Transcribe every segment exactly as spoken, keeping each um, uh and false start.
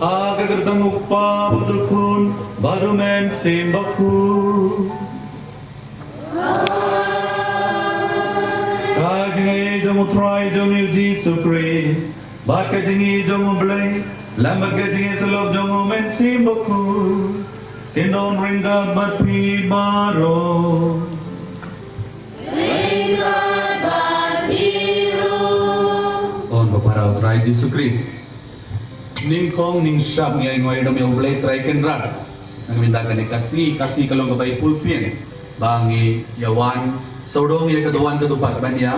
Ha ka kyrteng u Kpa bad u Khun bad u Mynsiem Bakhuid. Ka jingïeit jong u Trai jong ngi u Jisu Khrist, bad ka jingïeit jong u Blei, lem bad ka jingïeit sylloh jong u Mynsiem Bakhuid, kin don ryngkat bad phi baroh. Ryngkat bad phi ruh. Ko hynmen ba para u Trai Jisu Khrist. Nyngkong nyngshap ngi ai nguai ïa u Blei Trai Kynrad. Na ka bynta kane ka sngi, ka sngi ka long kaba ïa pulpien. Ba ngi ïa wan sawdong ïa ka duwan ka dupat ban ïa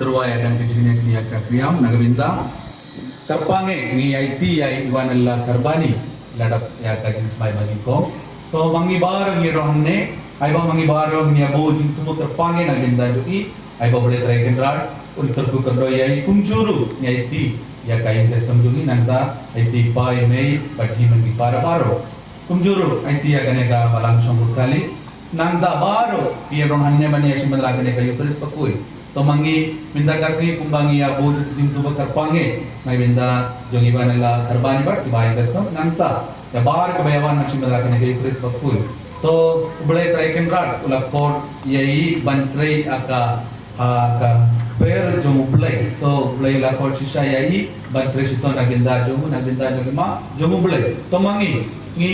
tyrwa ïa dang ka jingïa ka kriam na ka bynta. Kyrpang eh ngi aiti ïa i Ivanella Kharbani. La dap ïa ka jingsmai ba nyngkong. To ma ngi baroh ngi rong ne, ai ba ma ngi baroh ngi ïa bud jingthmu kyrpang eh na ka bynta jong i. Ai ba u Blei Trai Kynrad un kyrkhu kyrdoh ïa i kumjuh ruh ngi aiti ïa ka ïing ka sem jong i nangta aiti pa i mei bad i mei ki para baroh. Kumjuh ruh aiti ïa kane ka balang shong kali nangta baroh ïa rong hangne ban ïa shim bynta kane ka Eucharist bakhuid. To ma ngi mynta ka sngi kumba ngi ïa bud jingthmu kyrpang eh na ka bynta jong i Ivanella Kharbani bad ki ba ïing ka sem nangta ïa baroh ki ba ïa wan ban shim bynta kane ka Eucharist bakhuid. To u Blei Trai Kynrad u la khot ïa i ban trei ha ka ha ka kper jong u Blei. To u Blei u la khot shisha ïa i ban trei shitom na ka bynta jong u, na ka bynta jong i ma jong u Blei. To ma ngi ngi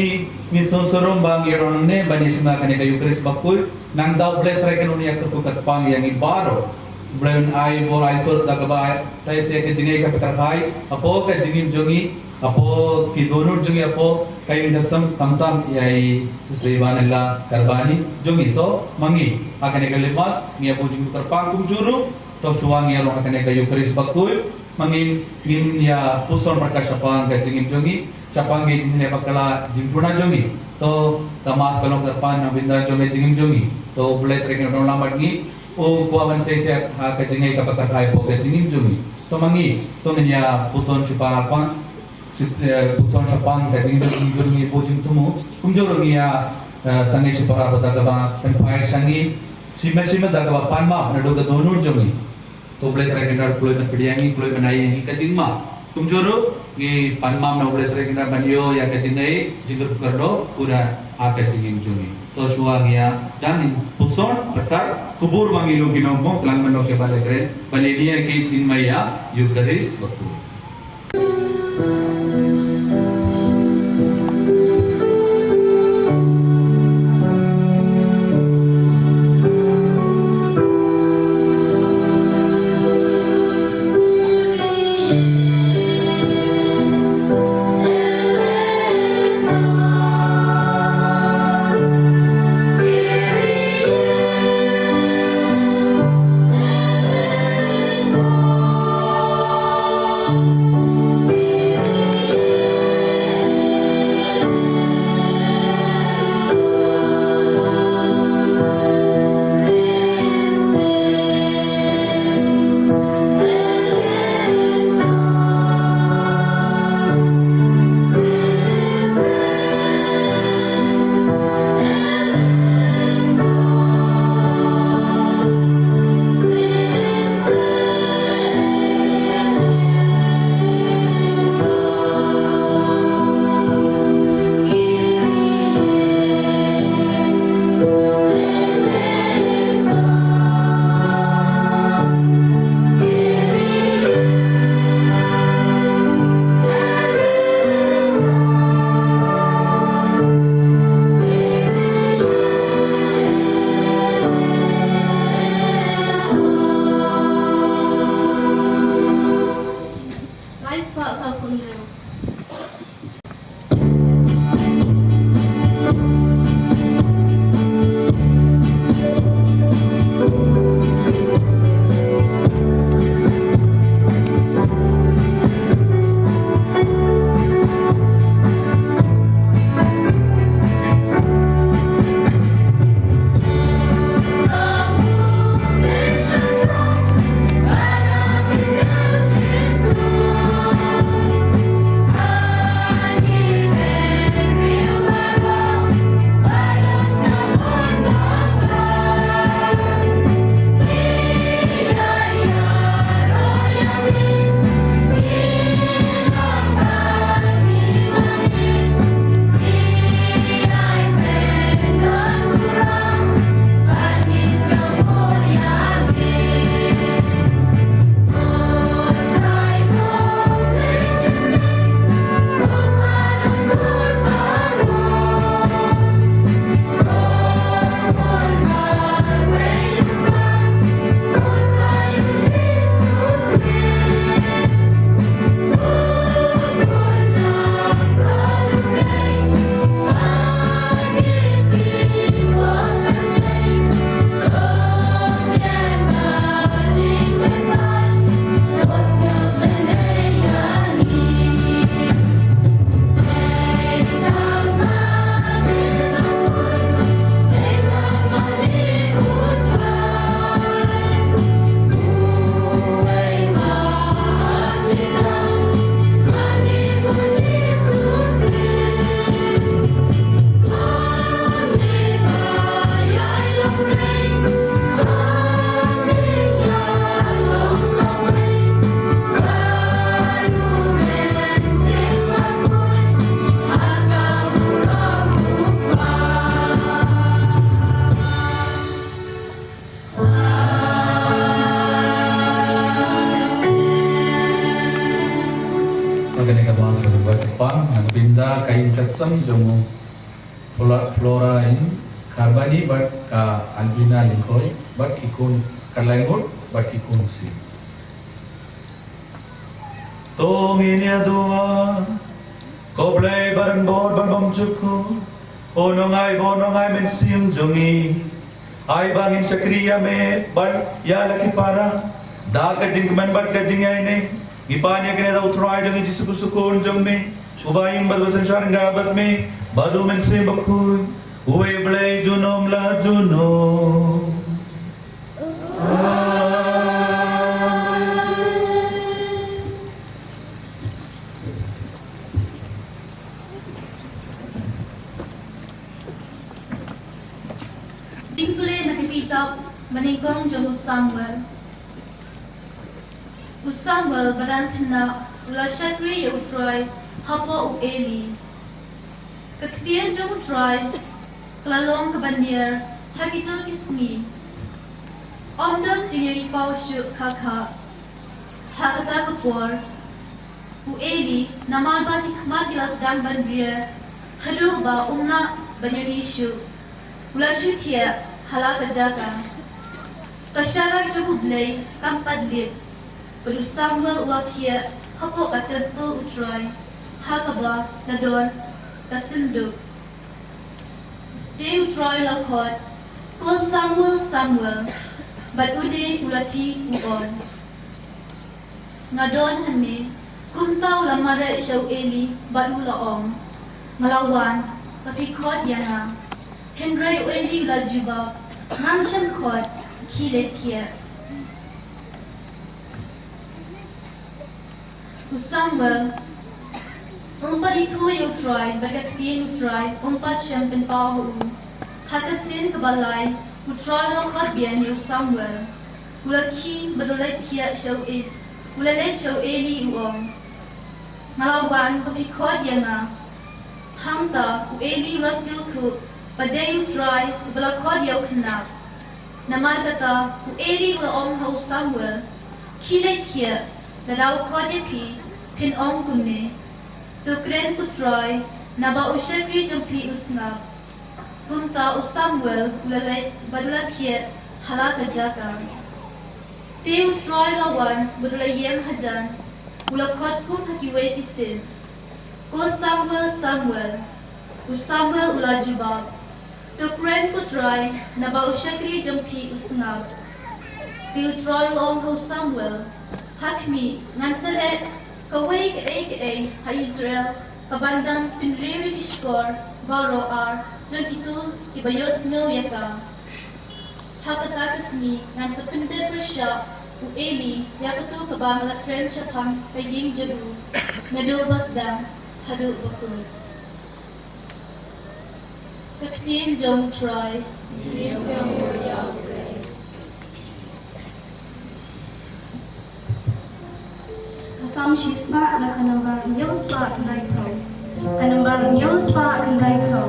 ngi sngewsarong ba ngi rong ne ban ïa shim bynta kane ka Eucharist bakhuid. Nangta u Blei Trai Kynrad un ïa kyrkhu kyrpang ïa ngi baroh. U Blei un ai bor ai sor da kaba tai se ka jingïeit kaba kyrhai hapoh ka jingim jong ngi. Hapoh ki dohnud jong ngi hapoh ka ïing ka sem khamtam ïa i Sister Ivanella Kharbani jong ngi. To ma ngi ha kane ka limmat ngi ïa bud jingthmu kyrpang kumjuh ruh. To shuwa ngi ïa long ha kane ka Eucharist bakhuid ma ngi ngin ïa puson ryngkat shaphang ka jingim jong ngi shaphang ka jingim bakla jingpuna jong ngi. To ka Mass ka long kyrpang na ka bynta jong ka jingim jong ngi. To u Blei Trai Kynrad un lammat ngi u kwah ban tai se ha ka jingïeit kaba kyrhai hapoh ka jingim jong ngi. To ma ngi to ngin ïa puson shaphang Sha, eh, puson shaphang ka jingim jong ngi bud jingthmu. Kumjuh ruh ngi ïa, eh, sangeh shipara bad da kaba pynphai sha ngi. Shim bad shim bad da kaba pan map naduh ka dohnud jong ngi. To u Blei Trai Kynrad kloi ban pdiang ïa ngi, kloi ban ai ïa ngi ka jingmap. Kumjuh ruh ngi pan map na u Blei Trai Kynrad ban ïoh ïa ka jingïeit jingkyrkhu kyrdoh pura ha ka jingim jong ngi. To shuwa ngi ïa dang ngin puson ryngkat khubor ba ngi long ki nongpop khlem mano ki ba la kren ban ïa ki jingmai ïa Eucharist bakhuid. Da ka ïing ka sem jong u Flora, Flora in Kharbani bad ka Albina Lyngkhoi bad ki khun Kharlaingut bad ki khun Siem. To ngin ïa duwai. Ko Blei ba don bor bad bymjukut, ko Nongai bor Nongai Mynsiem jong ngi. Ai ba ngin shakri ïa me bad ïa la ki para da ka jingkmen bad ka jingïaineh. Ngi pan ïa kane da u Trai jong ngi Jisu Khrist u Khun jong me, uba im bad ba synshar ryngkat bad me bad u Mynsiem Bakhuid, uwei u Blei junom la junom. Jingpule na ka kitab ba nyngkong jong u Samuel. U Samuel ba dang khynnah u la shakri ïa u Trai hapoh u Eli. Ka ktien jong u Trai ka la long kaba niar ha kito ki sngi. Ym don jingïohi paw shuh kha kha. Ha kata ka por u Eli, namar ba ki khmat ki la sdang ban riar haduh ba um lah ban ïohi shuh, u la shu thiah ha la ka jaka. Ka sharai jong u Blei kam pat lip, bad u Samuel u la thiah hapoh ka templ u Trai ha kaba la don ka synduk. Te u Trai u la khot, "Ko Samuel, Samuel." Bad une u la thiah u ong, "Nga don hangne." Kumta u la mareh sha u Eli bad u la ong, "Nga la wan, ba phi khot ïa nga." Hynrei u Eli u la jubab, "Ngam shym khot, khie leit thiah." U Samuel um pat ithuh ïa u Trai, bad ka ktien u Trai um pat shym pynpaw ha u. Ha ka sien kaba lai u Trai u la khot biang ïa u Samuel. U la khie bad u la leit thiah sha u Eli, u la leit sha u Eli u ong, "Nga la wan, ba phi khot ïa nga." Hangta u Eli u la sngewthuh ba dei u Trai uba la khot ïa u khynnah. Namar kata u Eli u la ong ha u Samuel, "Khie leit thiah, lada u khot ïa phi, phin ong kumne, 'To kren ko Trai, naba u shakri jong phi u sngap.'" Kumta u Samuel u la leit bad u la thiah ha la ka jaka. Te u Trai u la wan bad u la ïeng hajan, u la khot kum ha kiwei ki sien, "Ko Samuel, Samuel." U Samuel u la jubab, "To kren ko Trai, naba u shakri jong phi u sngap." Te u Trai u la ong ha u Samuel, "Ha khmih, ngan sa leh kawei kaei kaei ha Israel kaban dang pynriew ïa ki shkor baroh ar jong kito kiba ïohsngew ïa ka. Ha kata ka sngi ngan sa pyndep pyrshah u Eli ïa kato kaba nga la kren shaphang ka ïing jong u, naduh ba sdang haduh ba kut." Ka ktien jong u Trai. Ka Salm shispah na ka nombar hynñiew spah khyndai phew. Ka nombar hynñiew spah khyndai phew.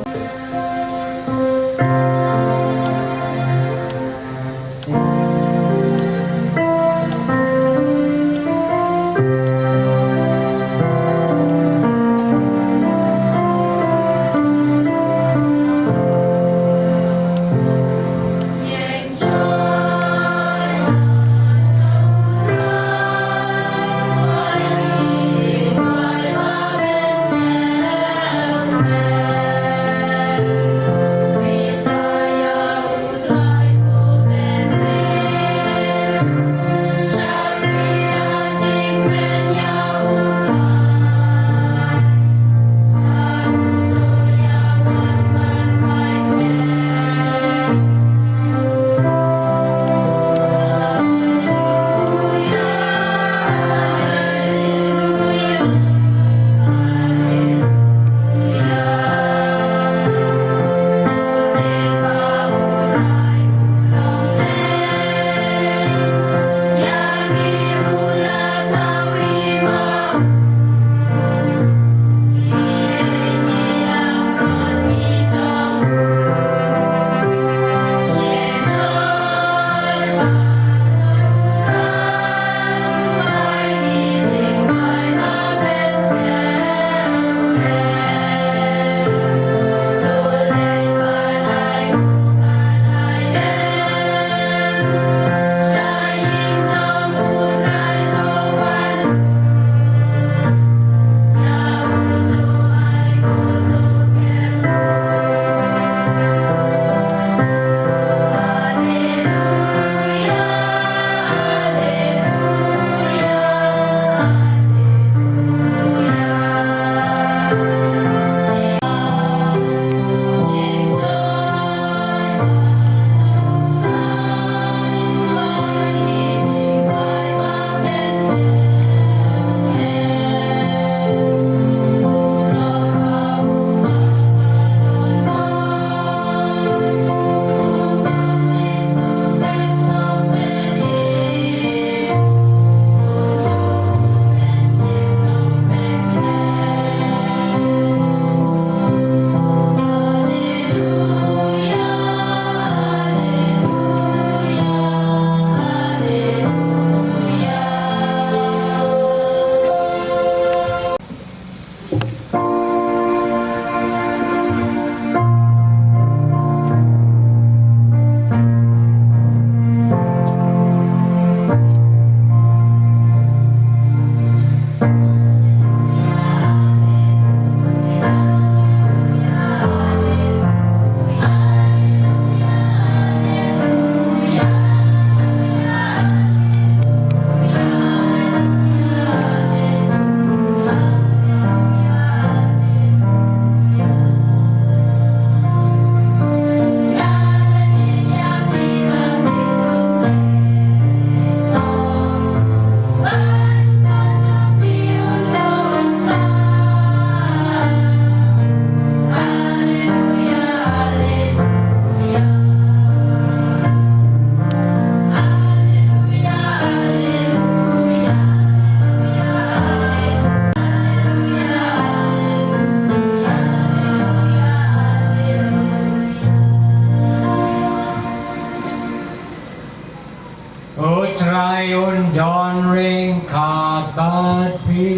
Ai un don ryngkat bad phi.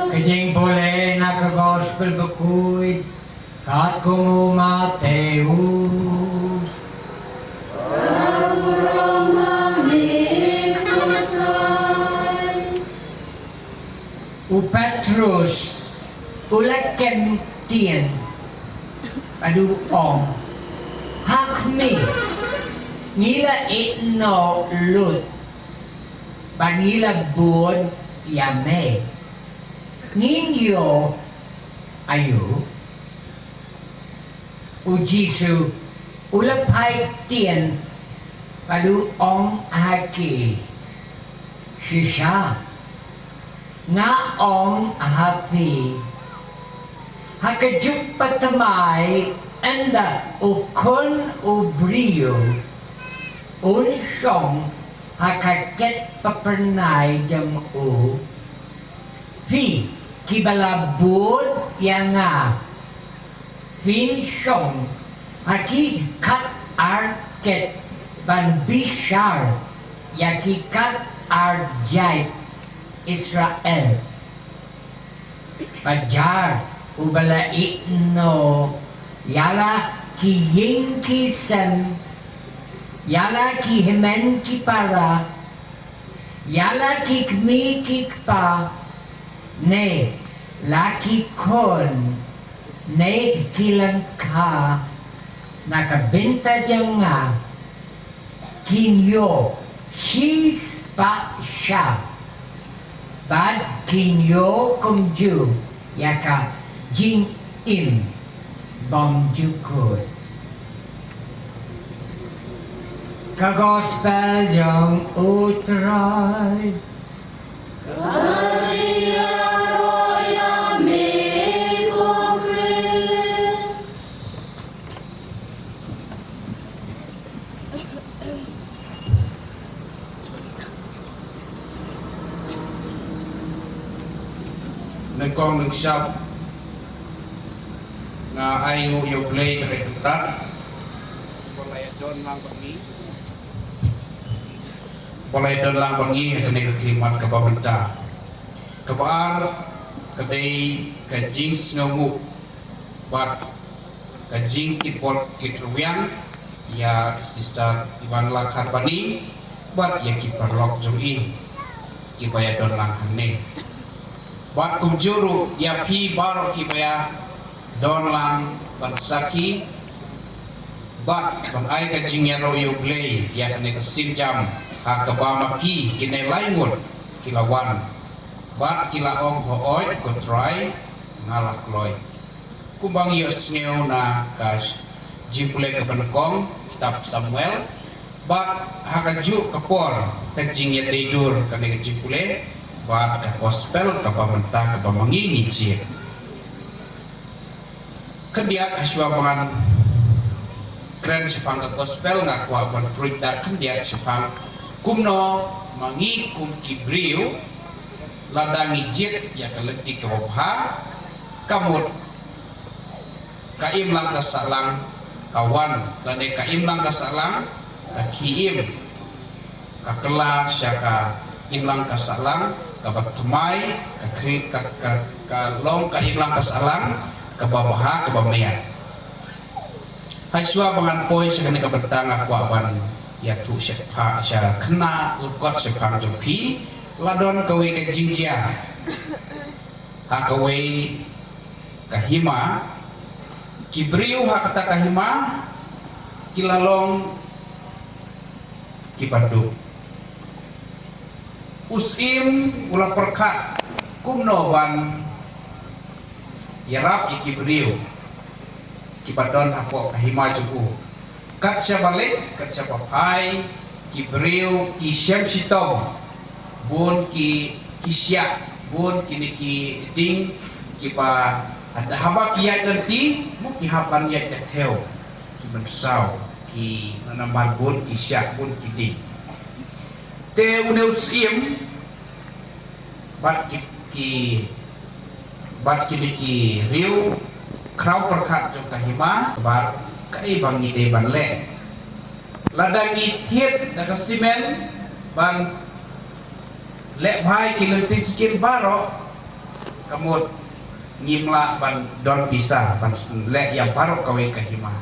Ka jingpule na ka Gospel bakhuid katkum u Mathaios. U Petros u la kem ktien bad u ong, ha khmih, ngi la ïehnoh lut bad ngi la bud ïa me. Ngin ïoh aïu? U Jisu u la phai ktien bad u ong ha ki, shisha, nga ong ha phi, ha ka juk ba thymmai, ynda u Khun u Briew un shong ha ka khet ba phyrnai jong u, phi kiba la bud ïa nga, phin shong ha ki khatar khet ban bishar ïa ki khatar jait Israel. Ba jar uba la ïehnoh ïa la ki ïing ki sem, ïa la ki hynmen ki para, ïa la ki kmie ki kpa, ne la ki khun, ne ki lyngkha, na ka bynta jong nga, kin ïoh shispah sha, bad kin ïoh kumjuh ïa ka jingim bymjukut. Ka Gospel jong U Trai. Nyngkong nyngshap nga ai nguh ïa U Blei ka dei kata ba la ïadon lang bad ngi, ba la ïadon lang bad ngi ha kane ka khyllipmat kaba mynta. Kaba ar ka dei ka jingsngewnguh bad ka jingkitbok kitrwiang ïa Sister Ivanla Kharbani bad ïa ki paralok jong i kiba ïadon lang hangne. Bad kumjuh ruh ïa phi baroh kiba ïadon lang ban sakhi bad ban ai ka jingïaroh ïa U Blei ïa kane ka sienjam ha kaba ma ki kine lai ngut ki la wan bad ki la ong, hooid ko Trai, nga la kloi. Kumba ngi ïohsngew na ka jingpule kaba nyngkong kitab Samuel, bad ha kajuh ka por ka jingïadei dur kane ka jingpule bad ka gospel kaba mynta kaba ma ngi ngi jied. Khyndiat hashwa ba ngan kren shaphang ka gospel nga kwah ban pyrshang khyndiat shaphang kumno ma ngi kum ki briew lada ngi jied ïa ka lynti kaba bha, ka mut ka imlang ka sahlang ka wan, lane ka imlang ka sahlang ka khie im, ka kylla sha ka imlang ka sahlang kaba thymmai, ka khri-, ka, ka, ka long ka imlang ka sahlang kaba bha kaba miat. Hashwa ba ngan poi sha kane ka bynta nga kwah ban ïathuh shaphang, sha khynnah lyngkot shaphang jong phi, la don kawei ka jingjia ha kawei ka hima, ki briew ha kata ka hima ki la long kiba duk. U syiem u la pyrkhat kumno ban ïarap ïa ki briew kiba don hapoh ka hima jong u. Kat shaba leit, kat shaba phai, ki briew ki shem shitom, bun ki, ki shiah, bun kine ki dieng kiba haba ki ïaid lynti, mo ki hap ban ïaid da thew, ki mynsaw, ki namar bun ki shiah, bun ki dieng. Te une u syiem bad ki, ki, bad kine ki riew khraw pyrkhat jong ka hima, bad Kaei ba ngi dei ban leh? Lada ngi thied da ka simen ban leh bha ïa ki lynti skim baroh, ka mut ngim lah ban don pisa ban leh ïa baroh kawei ka hima.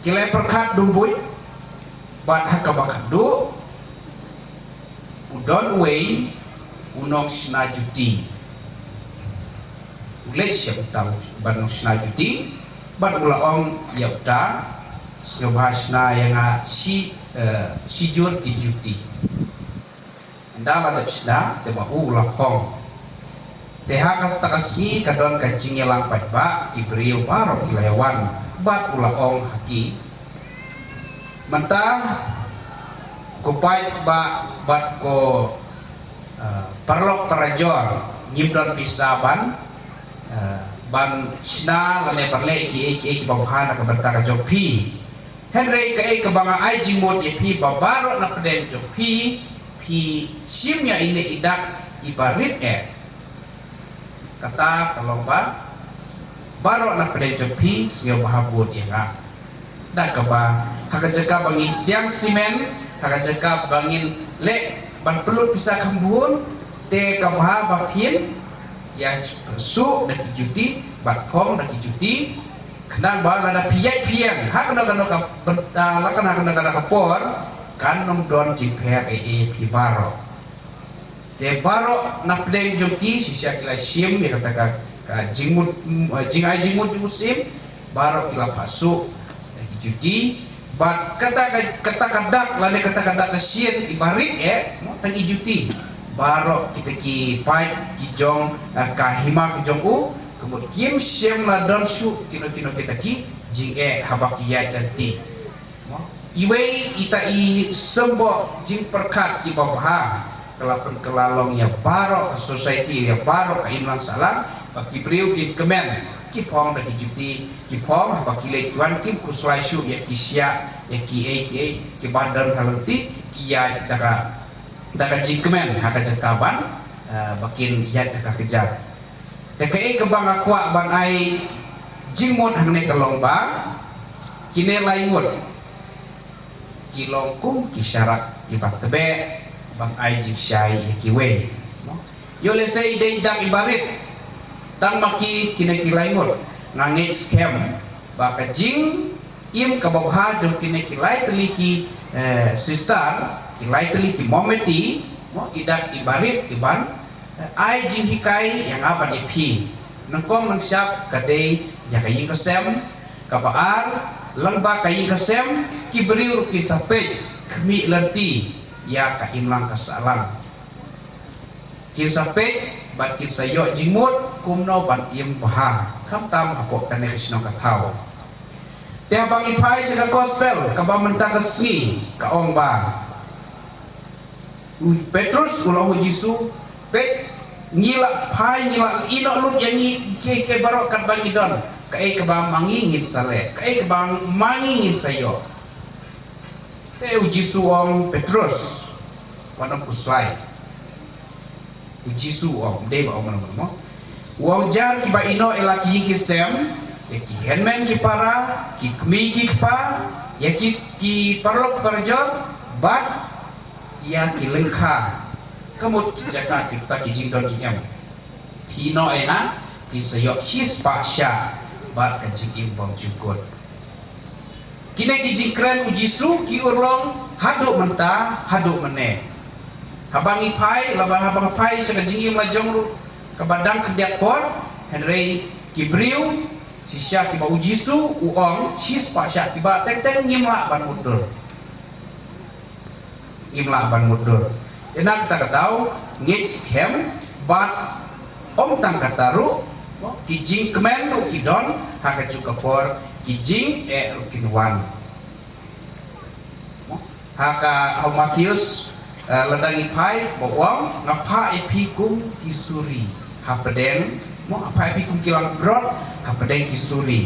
Ki la pyrkhat dum buit bad ha kaba khadduh u don uwei u nongshna juti. U leit sha uta ban nongshna juti bad u la ong ïa uta, sngewbha shna ïa nga shi, eh, shi jur ki juti. Ynda la dep shna te ma u la phong. Te ha kata ka sngi ka don ka jingïalang paidbah, ki briew baroh ki la ïawan bad u la ong ha ki, mynta ko paidbah bad ko, eh, paralok parajor, ngim don pisa ban, eh, ban shna lane ban leh kiei kiei kiba bha na ka bynta ka jong phi. Hynrei kaei kaba nga ai jingmut ïa phi, ba baroh na pdeng jong phi, phi shim ïa ine i dak iba rit eh. Kata ka long ba baroh na pdeng jong phi sngewbha bud ïa nga. Da kaba ha ka jaka ba ngin siang simen, ha ka jaka ba ngin leh ban pynlut pisa kham bun, te ka bha ba phin ïa suk da ki juti, bad phong da ki juti, khnang ba lada phi ïaid phi ïeng ha kano kano ka bynta, la kano kano ka por, kan ym don jingpher ei ei ïa phi baroh. Te baroh na pdeng jong ki shisha ki la shim ïa kata ka, ka jingmut, mm, eh, jingai jingmut jingmut sim, baroh ki la phah suk da ki juti. Bad kata ka, kata ka dak lane kata ka dak ka shin iba rit eh, mo, tang i juti. Baroh kita ki paid ki jong, eh, ka hima ki jong u, ka mut kim shym la don shuh kino kino kita ki jingeh haba ki ïaid lynti. Mo? Iwei ita i symboh jingpyrkhat iba bha, ka la pynkylla long ïa baroh ka society, ïa baroh ka imlang sahlang, ba ki briew ki kmen, ki phong da ki juti, ki phong, haba ki leit ki wan kim khuslai shuh ïa ki shiah, ïa kiei kiei kiba don ha lynti, ki ïaid da ka, da ka jingkmen ha ka jaka ban, eh, ba kin ïaid da ka kjat. Te kaei kaba nga kwah ban ai jingmut hangne ka long ba kine lai ngut ki long kum ki sharak kiba tbeh ban ai jingshai ïa kiwei. Ïoh lehse i dei i dak iba rit, tang ma ki kine ki lai ngut. Nga ngeit skhem ba ka jingim kaba bha jong kine ki lai tylli ki, eh, sister, ki lai tylli ki mommeti, mo, i dak iba rit iban ai jinghikai ïa nga bad ïa phi. Nyngkong nyngshap ka dei ïa ka ïing ka sem, kaba ar, lyngba ka ïing ka sem, ki briew ruh kin sa peit khmih lynti ïa ka imlang ka sahlang. Kin sa peit bad kin sa ïoh jingmut kumno ban im bha, khamtam hapoh kane ka shnong ka thaw. Te haba ngi phai sha ka gospel kaba mynta ka sngi ka ong ba u Petrus u la ong ha u Jisu, peit, ngi la phai, ngi la ïehnoh lut ïa ngi kiei kiei baroh katba ngi don. Kaei kaba ma ngi ngin sa leh, kaei kaba ma ngi ngin sa ïoh. Te u Jisu u ong, Petrus, wat nym khuslai. U Jisu u ong, dei ba ong mano mano. U ong, jar kiba ïehnoh ïa la ki ïing ki sem, ïa ki hynmen ki para, ki kmie ki kpa, ïa ki, ki paralok parajor, bad ïa ki lyngkha, ka mut ki jaka kiba ki jingdon jingem. Phi ïehnoh ïa nga, phin sa ïoh shispah shah bad ka jingim bymjukut. Kine ki jingkren u Jisu ki urlong haduh mynta, haduh mynne. Haba ngi phai, laba haba ngi phai sha ka jingim la jong ruh kaba dang khyndiat por, hynrei ki briew shisha kiba u Jisu u ong shispah shah, kiba teng teng ngim lah ban mutdur. Ngim lah ban mutdur. Te na kata ka daw ngeit skhem bad ym tang kata ruh, ki jingkmen ruh ki don ha kajuh ka por, ki jingeh ruh kin wan. Ha ka, ha u Mathaios, eh, lada ngi phai, ba u ong, nga phah ïa phi kum ki suri hapdeng, mo, nga phah ïa phi kum ki langbrot hapdeng ki suri.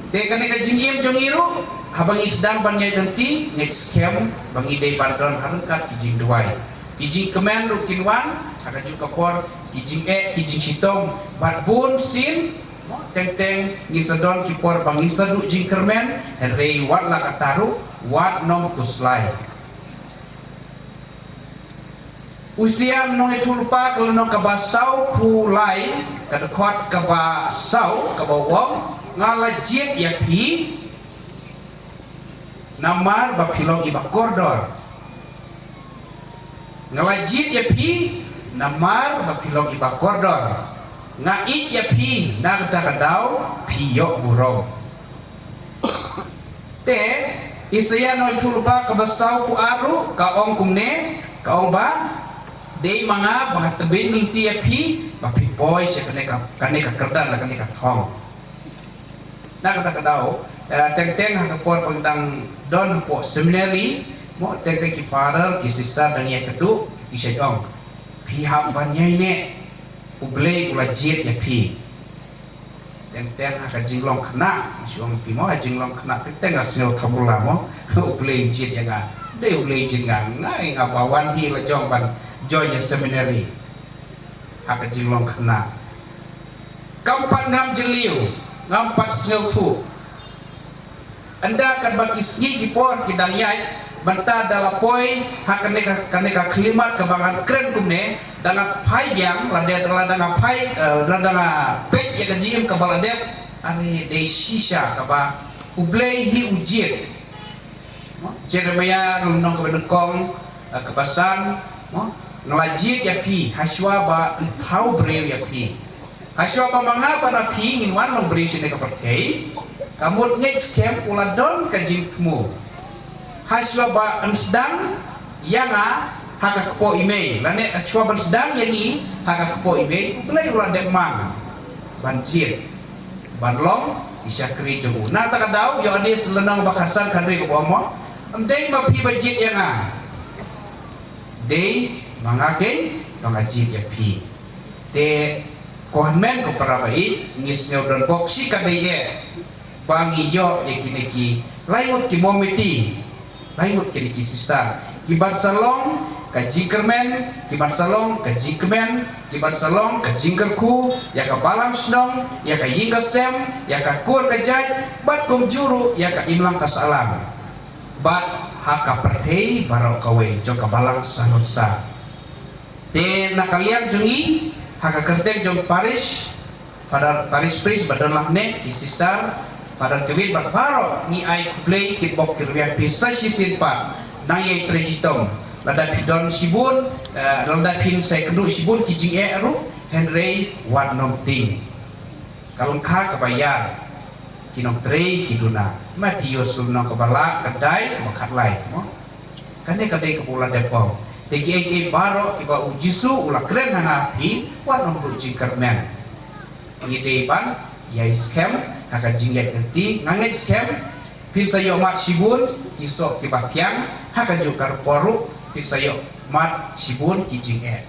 Te kane ka jingim jong ngi ruh, haba ngi sdang ban ïaid lynti, ngeit skhem ba ngi dei ban don ha ryngkat ki jingduwai. Ki jingkmen ruh kin wan ha kajuh ka por, ki jingeh, ki jingshitom, bad bun sien Teng teng ngin sa don ki por ba ngin sa duh jingkyrmen, hynrei wat la katta ruh, wat nym khuslai. U Sian Nongïathuhlypa ka lynnong kaba saw phew lai, ka dkhot kaba saw, kaba ong, nga la jied ïa phi, namar ba phi long i ba kordor. Nga la jied ïa phi, namar ba phi long i ba kordor. Nga ïeit ïa phi, na kata ka daw, phi ïoh burom. Te, Isaïah Nongïathuhlypa kaba saw phew ar ruh, ka ong kumne, ka ong ba, dei ma nga ba nga tbit lynti ïa phi, ba phi poi sha kane ka, kane ka kyrdan la kane ka thong. Na kata ka daw, eh, teng teng ha ka por ba nga dang don hapoh seminary, mo, teng teng ki father, ki sister dang ïakynduh, ki shait ong, phi hap ban ïaineh, U Blei u la jied ïa phi. Teng teng ha ka jinglong khynnah, shu ong phi mo, ha jinglong khynnah teng teng nga sngew thamula mo, U Blei u jied ïa nga. Dei U Blei u jied nga, nga, nga ba wan hi la jong ban join ïa seminary. Ha ka jinglong khynnah. Kam pat ngam jylliew, ngam pat sngewthuh. Ynda katba ki sngi ki por ki dang ïaid, mynta da la poi ha kane ka, kane ka khyllipmat kaba ngan kren kumne, da nga phai biang, lada, lada nga phai, eh, lada nga peit ïa ka jingim kaba la dep, are dei shisha kaba U Blei hi u jied. Mo, Jeremiah lynnong kaba nyngkong, eh, kaba san, mo, nga la jied ïa phi, hashwa ba yn thaw briew ïa phi. Hashwa ba ma nga bad ma phi ngin wan long briew shane ka pyrthei, ka mut ngeit skhem u la don ka jingthmu. Hashwa ba yn sdang ïa nga ha ka kpoh i mei, lane hashwa ban sdang ïa ngi ha ka kpoh i mei, U Blei u la dep man ban jied, ban long i shakri jong u. Na kata ka daw, Ïoannis lynnong ba khatsan khathynriew kaba ong mo, ym dei ma phi ba jied ïa nga, dei ma nga keiñ ba nga jied ïa phi. Te ko hynmen ko para ba ïeit, ngi sngew don bok shi katdei eh ba ngi ïoh ïa kine ki lai ngut ki mommiti, lai ngut kine ki sister, ki ban sa long ka jingkyrmen, ki ban sa long ka jingkmen, ki ban sa long ka jingkyrkhu ïa ka balang shnong, ïa ka ïing ka sem, ïa ka kur ka jait, bad kumjuh ruh ïa ka imlang ka sahlang, bad ha ka pyrthei baroh kawei jong ka balang sahlonsar. Te na ka liang jong ngi, ha ka kyrteng jong parish, Father, parish priest ba don lang ne, ki sister, Father Kevin bad baroh, ngi ai khublei kitbok kitrwiang phi sa shisien pat, nang ïai trei shitom. Lada phi don shibun, eh, lada phin sa ïakynduh shibun ki jingeh ruh, hynrei wat nym tieng. Ka lyngkha kaba ïar, ki nongtrei ki duna. Mathaios lynnong kaba lai, kaba khatlai, mo. Kane ka dei kaba u la dep ong. Te kiei kiei baroh kiba u Jisu u la kren ha nga ha phi, wat nym duh jingkyrmen. Ngi dei ban ïai skhem ha ka jingïaid lynti, nga ngeit skhem phin sa ïoh mad shibun ki soh kiba thiang, ha kajuh ka por ruh phin sa ïoh mad shibun ki jingeh.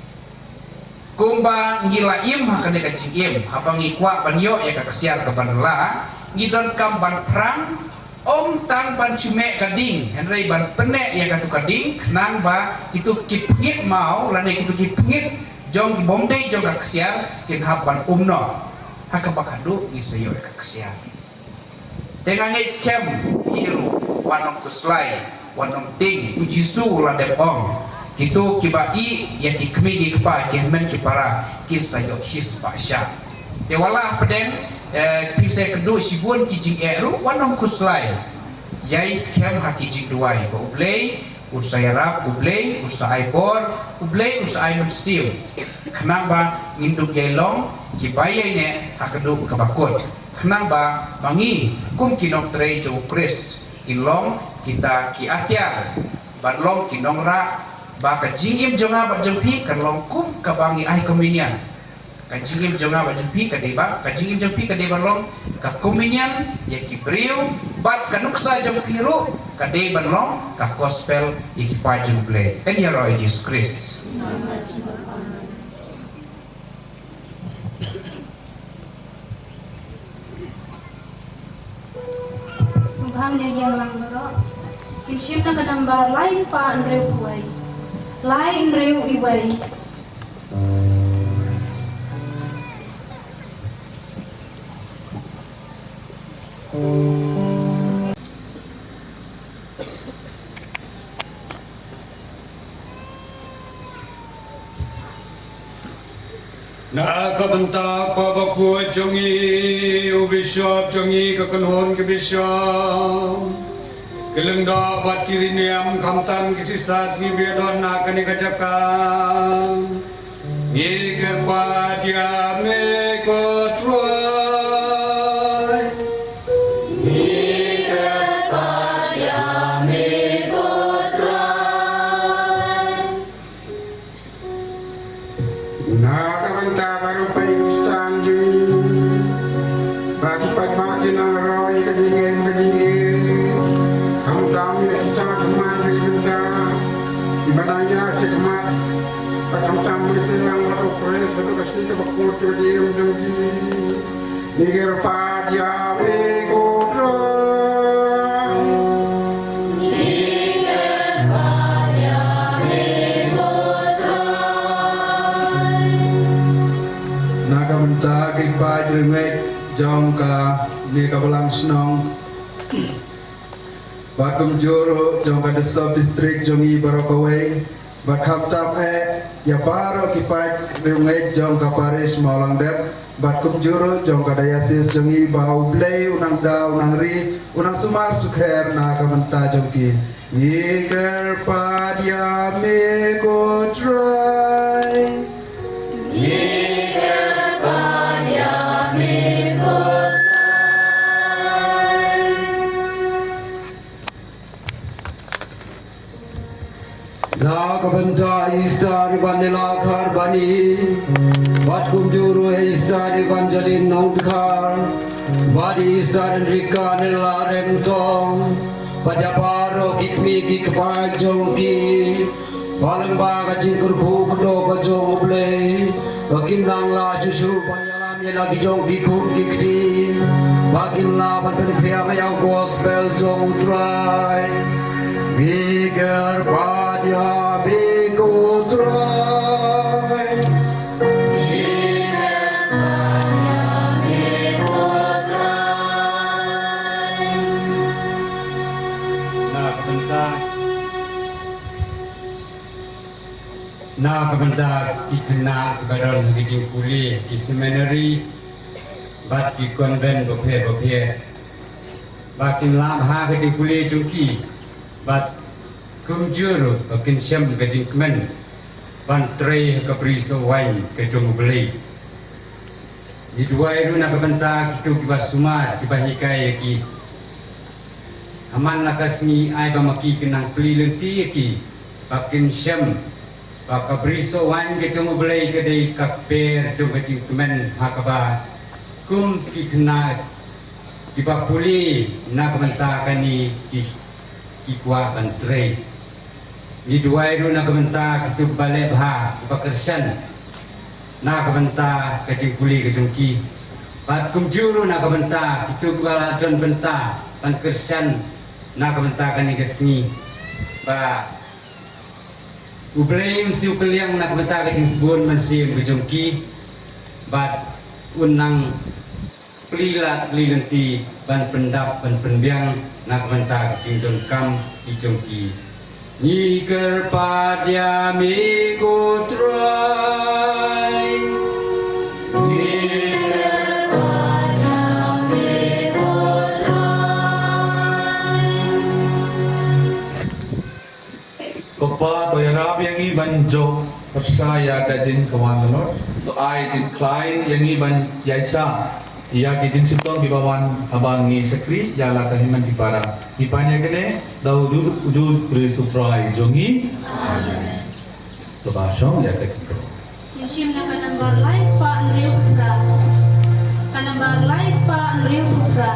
Kumba ngi la im ha kane ka jingim, haba ngi kwah ban ïoh ïa ka ksiar kaban la, ngi donkam ban phrang, ym tang ban shu meh ka ding, hynrei ban pynneh ïa katu ka ding, khnang ba kitu ki pngit maw, lane kitu ki pngit jong ki bym dei jong ka ksiar, kin hap ban um noh. Ha kaba khadduh ngi sa ïoh ïa ka ksiar. Te nga ngeit skhem, phi ruh, wat nym khuslai, wat nym tieng, u Jisu u la dep ong. Kitu kiba ïeit ïa ki kmie ki kpa, ki hynmen ki para, kin sa ïoh shispah shah. Te wat la pdeng, eh, phin sa ïakynduh shibun ki jingeh ruh, wat nym khuslai. Ïai skhem ha ki jingduwai, ba U Blei un sa ïarap, U Blei un sa ai bor, U Blei un sa ai mynsiem. Khnang ba ngin dup ïai long kiba ïaineh ha ka dur kaba kut. Khnang ba ma ngi kum ki nongtrei jong U Khrist kin long kita ki atiar ban long ki nongrah, ba ka jingim jong nga bad jong phi kan long kum kaba ngi ai communion. Ka jingim jong nga bad jong phi ka dei ba, ka jingim jong phi ka dei ban long ka communion ïa ki briew, bad ka nuksa jong phi ruh ka dei ban long ka gospel ïa ki paid jong U Blei. Yn ïaroh ïa U Jisu Khrist. Sngewbha ïa ïeng lang baroh. Kin shim na ka nambar lai spah hynriew wei. Lai hynriew wei. Na ka bynta Kpa Bakhuid jong ngi, u Bishop jong ngi, ka kynhun ki Bishop, ki lyngdoh bad ki riewniam, khamtam ki sister, ngi ba ïadon na kane ka jaka, ngi kyrpad ïa me ko Trai. Ngi kyrpad ïa me ko Trai. Na ka bynta baroh ki Khristan jong ngi, ba ki paidbah kin nang roi ka jingngeit ka jingngeit, khamtam ïa kita thymmai ka bynta, kiba nang ïaid shakhmat, ba khamtam ïa ki nang baroh kren sa ka sngi kaba kut kaba dei jong ki. Ngi kyrpad ïa me ko Trai. Ngi kyrpad ïa me ko Trai. Na ka bynta ki paid riewngeit jong kane ka balang shnong, bad kumjuh ruh jong ka sub district jong ngi baroh kawei, bad khamtam eh ïa baroh ki paid riewngeit jong ka parish Mawlangdep, bad kumjuh ruh jong ka diocese jong ngi, ba U Blei un nang da, un nang ri, un nang sumar sukher na ka bynta jong ki. Ngi kyrpad ïa me ko Trai. Ngi kyrpad ïa me ko Trai. Na ka bynta i Sister Ivan Nela Kharbani, bad kumjuh ruh i Sister Evangeline Nongdkhar, bad i Sister Enrica Nela Rengtong, bad ïa baroh ki kmie ki kpa jong ki, ba lyngba ka jingkyrkhu kyrdoh ka jong U Blei, ba kin nang lah shuh shuh ban ïalam ïa la ki jong ki khun ki kti, ba kin lah ban pynphriang ïa u gospel jong U Trai. Ngi kyrpad ïa me ko Trai. Ngi kyrpad ïa me ko Trai. Na ka bynta Na ka bynta ki khynnah kiba don ha ka jingpule, ki seminary bad ki convent bapher bapher, ba kin lah bha ka jingpule jong ki, bad kumjuh ruh ba kin shem ka jingkmen ban trei ha ka bri sohwaiñ ka jong U Blei. Ngi duwai ruh na ka bynta kito kiba sumar, kiba hikai ïa ki. Ha man la ka sngi ai ba ma ki kin nang plie lynti ïa ki, ba kin shem ba ka bri sohwaiñ ka jong U Blei ka dei ka kper jong ka jingkmen, ha kaba kum ki khynnah kiba pule na ka bynta kane ki, ki kwah ban trei. Ngi duwai ruh na ka bynta kito kiba leh bha, kiba kyrshan na ka bynta ka jingpule ka jong ki. Bad kumjuh ruh na ka bynta kito kiba la don bynta ban kyrshan na ka bynta kane ka sngi, ba U Blei un siew kylliang na ka bynta ka jingsbun mynsiem ka jong ki, bad un nang plie lad plie lynti ban pyndap ban pynbiang na ka bynta ka jingdonkam ki jong ki. Ngi kyrpad ïa me ko Trai. Ngi kyrpad ïa me ko Trai. Ko Pa, to ïarap ïa ngi ban jop pyrshah ïa ka jingkwah, Lord. To ai jingkhlaiñ ïa ngi ban ïaishah ïa ki jingshitom kiba wan haba ngi shakri ïa la ka hynmen ki para. Ngi pan ïa kane da u Jisu, u Jisu Khrist u Trai jong ngi. Amen. Sngewbha shong ïa ka jingkyrkhu. Ngi shim na ka nambar lai spah hynriewphew phra. Ka nambar lai spah hynriewphew phra.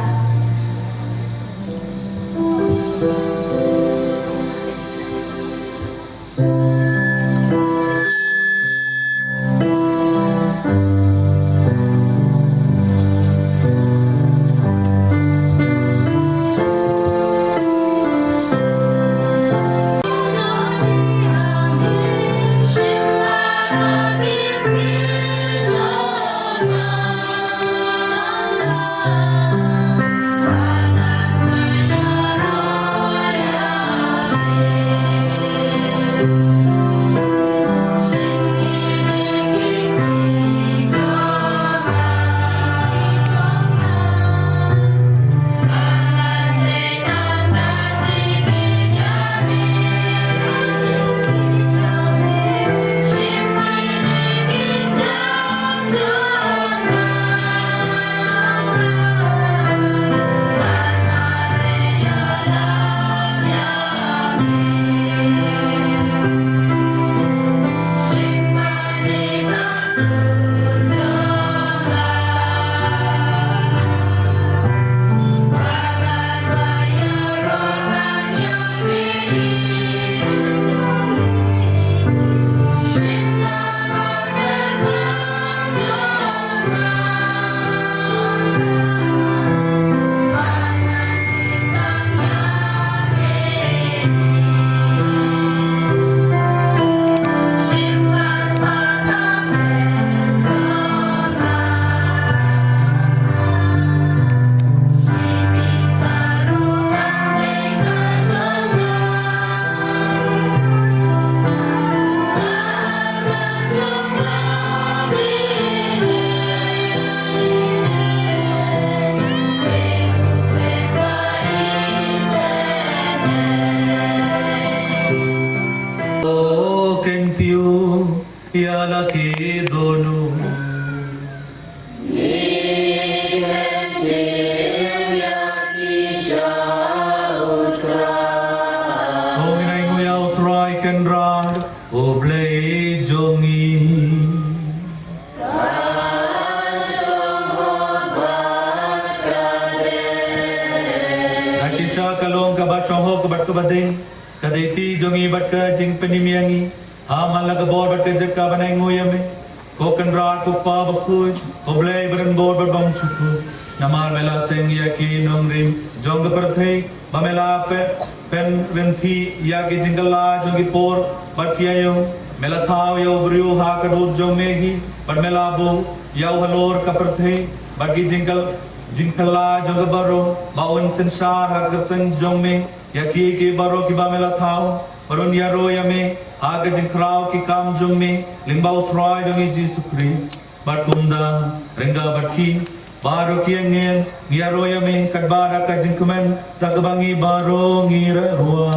Shong ho ka bad ka badei, ka dei ti jong ngi bad ka jingpynim ïa ngi ha man la ka bor bad ka jaka ban ainguh ïa me, ko Kynrad, ko Kpa bakhuid, ko Blei badonbor bad bymjukut. Namar me la seng ïa ki nongrim jong ka pyrthei, ba me la pynrynthi ïa ki jingkylla jong ki por bad ki aïom. Me la thaw ïa u briew ha ka dur jong me hi, bad me la buh ïa u halor ka pyrthei bad ki jingkylla jong ka baroh, ba un synshar ha ka kyrteng jong me ïa kiei kiei baroh kiba me la thaw, bad un ïaroh ïa me ha ka jingkhraw ki kam jong me lyngba U Trai jong ngi Jisu Khrist. Bad kumta, ryngkat bad ki baroh ki angel, ngi ïaroh ïa me katba da ka jingkmen, da kaba ngi baroh ngi rah ruh.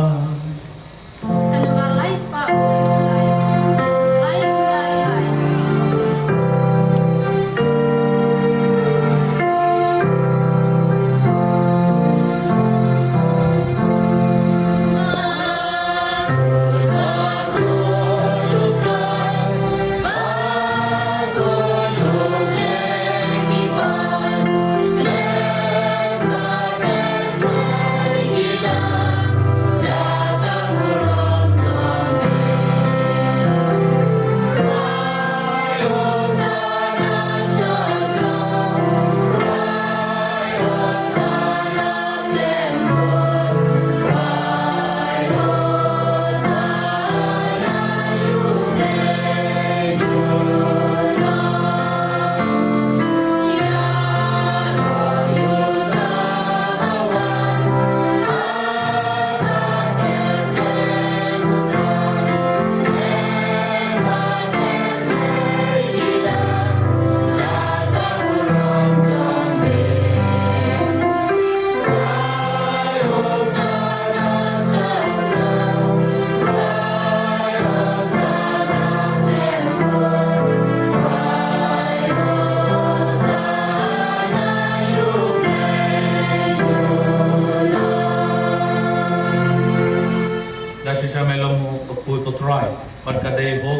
Da shisha me long u bakhuid, ko Trai, bad ka dei ho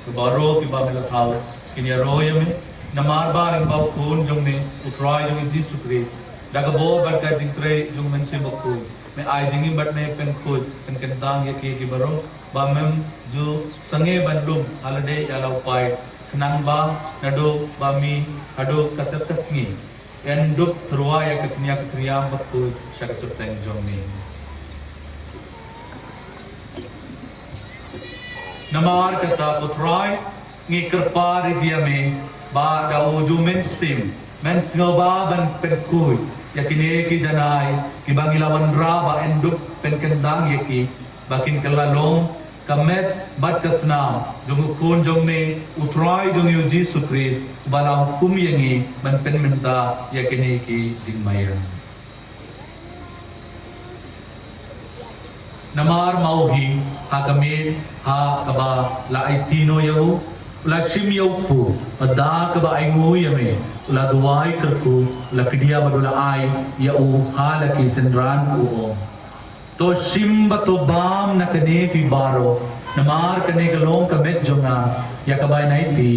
ki baroh kiba me la thaw kin ïaroh ïa me, namar ba lyngba u Khun jong me, U Trai jong ngi Jisu Khrist, da ka bor bad ka jingtrei jong u Mynsiem Bakhuid, me ai jingim bad me pynkhuid pynkyntang ïa ki, ki baroh, ba mem ju sangeh ban lum ha lade ïa la u paid, khnang ba naduh ba mih haduh ka sep ka sngi, yn dup tyrwa ïa ka kñia ka kriam bakhuid sha ka kyrteng jong me. Namar kata, ko Trai, ngi kyrpad ïa me ba da u Mynsiem men sngewbha ban pynkhuid ïa kine ki janai kiba ngi la wanrah, ba yn dup pynkyntang ïa ki, ba kin kylla long ka met bad ka snam jong u Khun jong me, U Trai jong ngi u Jisu Khrist, uba la hukum ïa ngi ban pynmynta ïa kine ki jingmaïan. Namar ma u hi, ha ka miet ha kaba la aiti noh ïa u, u la shim ïa u kpu, bad da kaba ainguh ïa me, u la duwai kyrkhu, u la kdiah bad u la ai ïa u ha la ki synran, u ong: To shim bad to bam na kane phi baroh, namar kane ka long ka met jong nga, ïa kaba yn aiti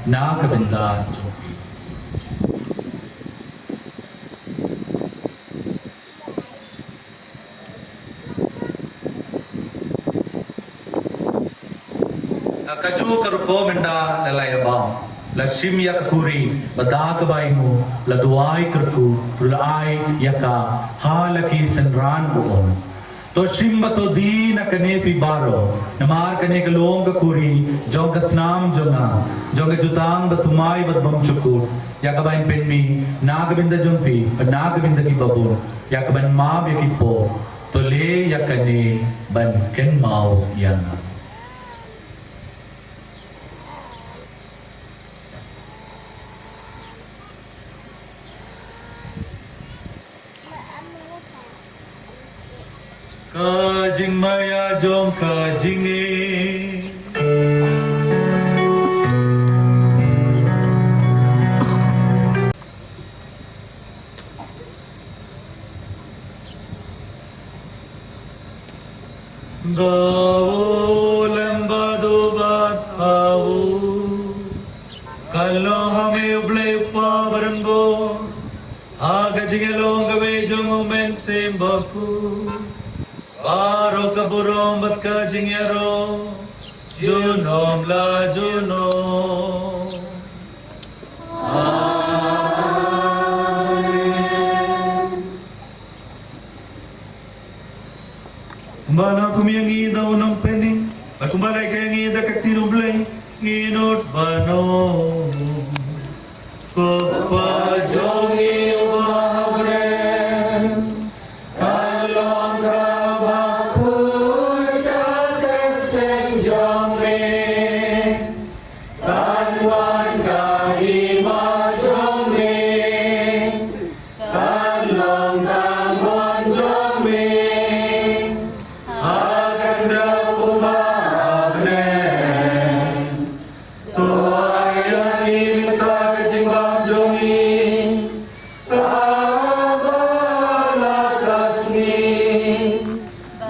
na ka bynta jong phi. Ha kajuh ka rukom, ynda la ïa bam, la shim ïa ka kuri, bad da kaba ainguh, la duwai kyrkhu, bad u la ai ïa ka ha la ki synran, u ong: To shim bad to die na kane phi baroh, namar kane ka long ka kuri jong ka snam jong nga, jong ka jutang bathymmai bad bymjukut, ïa kaba yn pynmih na ka bynta jong phi bad na ka bynta kiba bun, ïa kaban map ïa ki pop. To leh ïa kane ban kynmaw ïa nga. Ka jingmaïa jong ka jingim. Da u lem bad u bad ha u, ka long ha me U Blei U Kpa badonbor, ha ka jingïalong kawei jong U Mynsiem Bakhuid. Baroh ka burom bad ka jingïaroh junom la junom. Kumba la kum ïa ngi da u nongpynim, bad kumba la ïa ngi da ka ktien U Blei, ngin nud ban ong: Ko Kpa jong ngi uba ha bneng, kan long kaba khuid ka kyrteng jong me, kan wan ka hima jong me, kan long ka mon jong me ha ka khyndew kumba ha bneng. To ai ïa ngi mynta ka jingbam jong ngi kaba la ka sngi,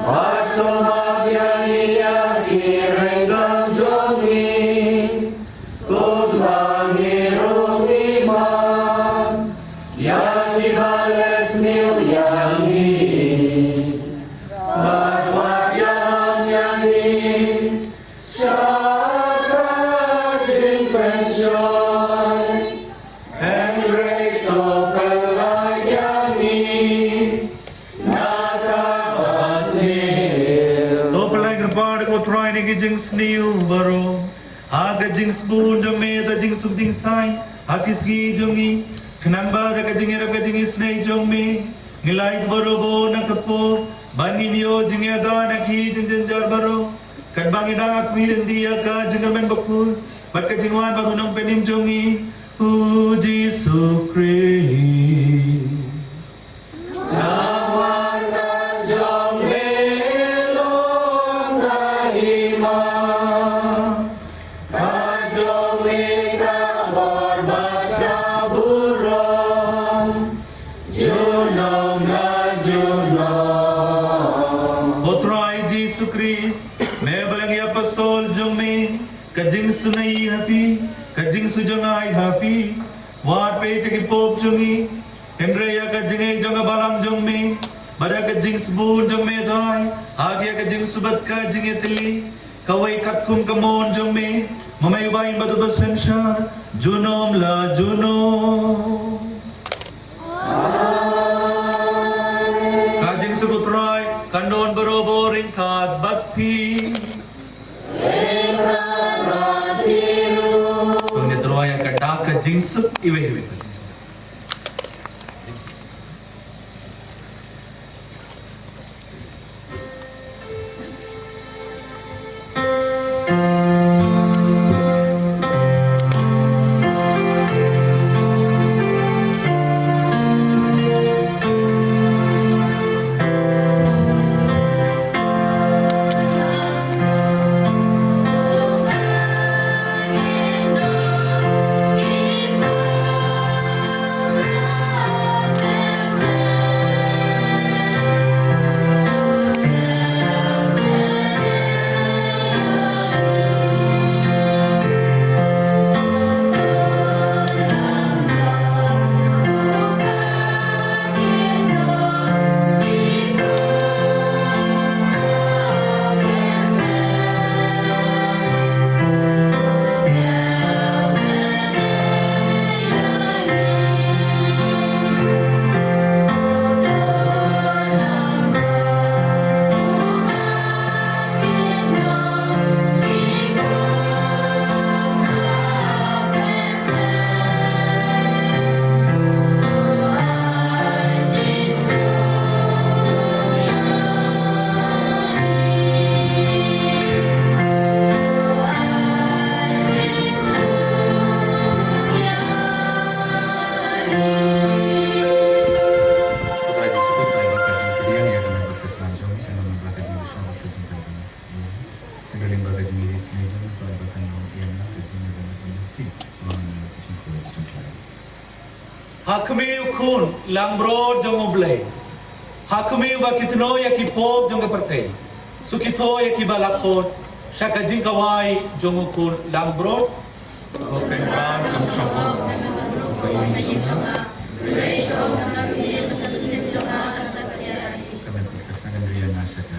bad to map ïa ngi ïa ki ryngkang jong ngi, kumba ngi ruh ngi map ïa kiba leh sniew ïa ngi. Bad wat ïalam ïa ngi sha ka jingpynshoi, hynrei to pyllait ïa ngi na kaba sniew. To pyllait, Kyrpad ko Trai, na ki jingsniew baroh ha ka jingsbun jong me, da jingsuk jingsaiñ ha ki sngi jong ngi, khnang ba da ka jingïarap ka jingisynei jong me, ngi lait baroh bor na ka pop, ban ngin ïoh jingïada na ki jingjynjar baroh, katba ngi dang akmih lynti ïa ka jingkyrmen bakhuid bad ka jingwan bad u Nongpynim jong ngi, U Jisu Khrist. Namar ka jong me long ka hima, ka jong me ka bor bad ka burom junom la junom. Ko Trai Jisu Khrist, me ba long ïa ki apostol jong me ka jingsngewsih ha phi, ka jingsngewjngai ha phi. Wat peit ïa ki pop jong ngi, hynrei ïa ka jingngeit jong ka balang jong me, bad ïa ka jingsbun jong me Trai, ha ka ïa ka jingsubat ka jingïatylli, kawei katkum ka mon jong me, ma me uba im bad uba synshar junom la junom. Ka jingsuk U Trai kan don baroh bor ryngkat bad phi. To ngin ïa rwai ïa ka dak ka jingsuk iwei iwei. Ha khmih u Khun langbrot jong U Blei. Ha khmih uba kito ïa ki pop jong ka pyrthei. Shu kito ïa kiba la khot sha ka jingkawai jong u Khun langbrot. Ko Kynrad, kam shong. Ka mut ka sngi kan ri ïa nga sha ka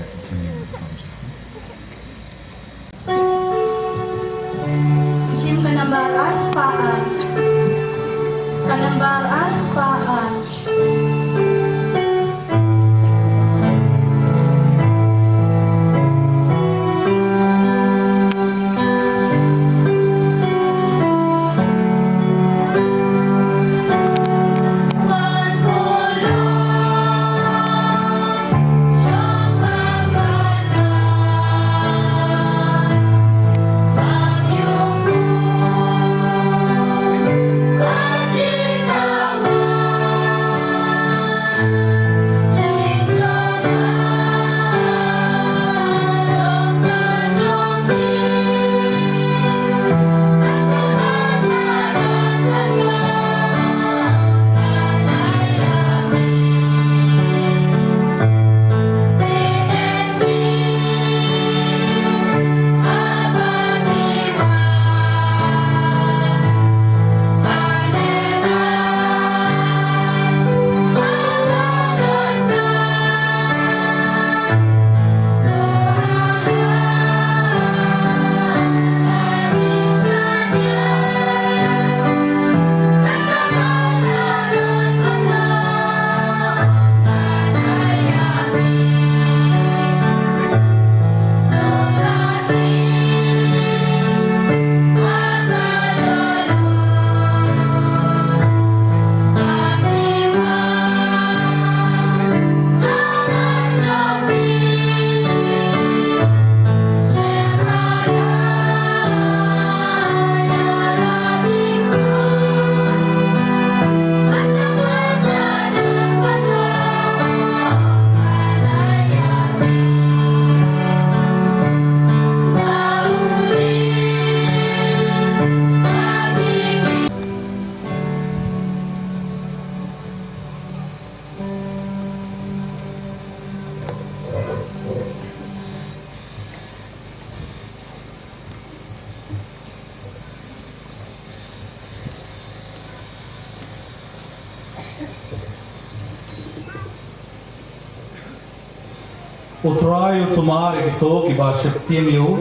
U Trai u sumar ïa kito kiba sheptieng ïa u,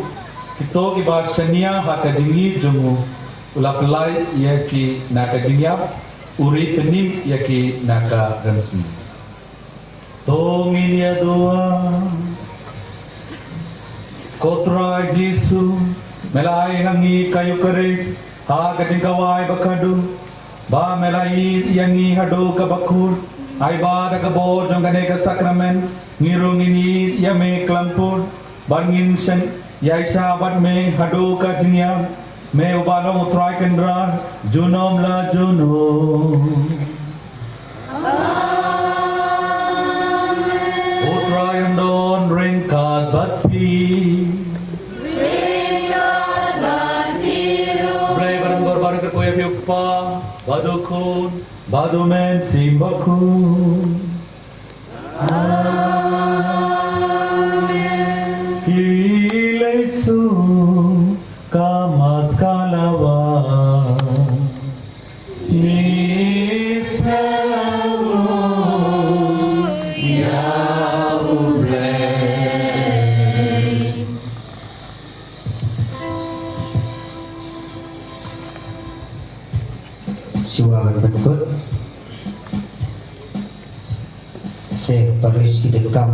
kito kiba shaniah ha ka jingïeit jong u. U la pynlait ïa ki na ka jingïap, u ri pynim ïa ki na ka rynsan. To ngin ïa duwai. Ko Trai Jisu, me la ai ha ngi ka Eucharist ha ka jingkhawai ba khadduh, ba me la ïeit ïa ngi haduh kaba kut. Ai ba da ka bor jong kane ka sakramen, ngi ruh ngin ïeit ïa me khlem pud, ba ngin shen ïaishah bad me haduh ka jingïap. Me uba long u Trai Kynrad junom la junom. U Trai un don ryngkat bad phi. Blei ba don bor baroh kyrkhu ïa phi u Kpa bad u Khun bad u Mynsiem Bakhuid. Ki lei suk ka Mass ka la wan. Ni sa ïa u Blei. Shuwa ban pynkut. Seh parish ki donkam.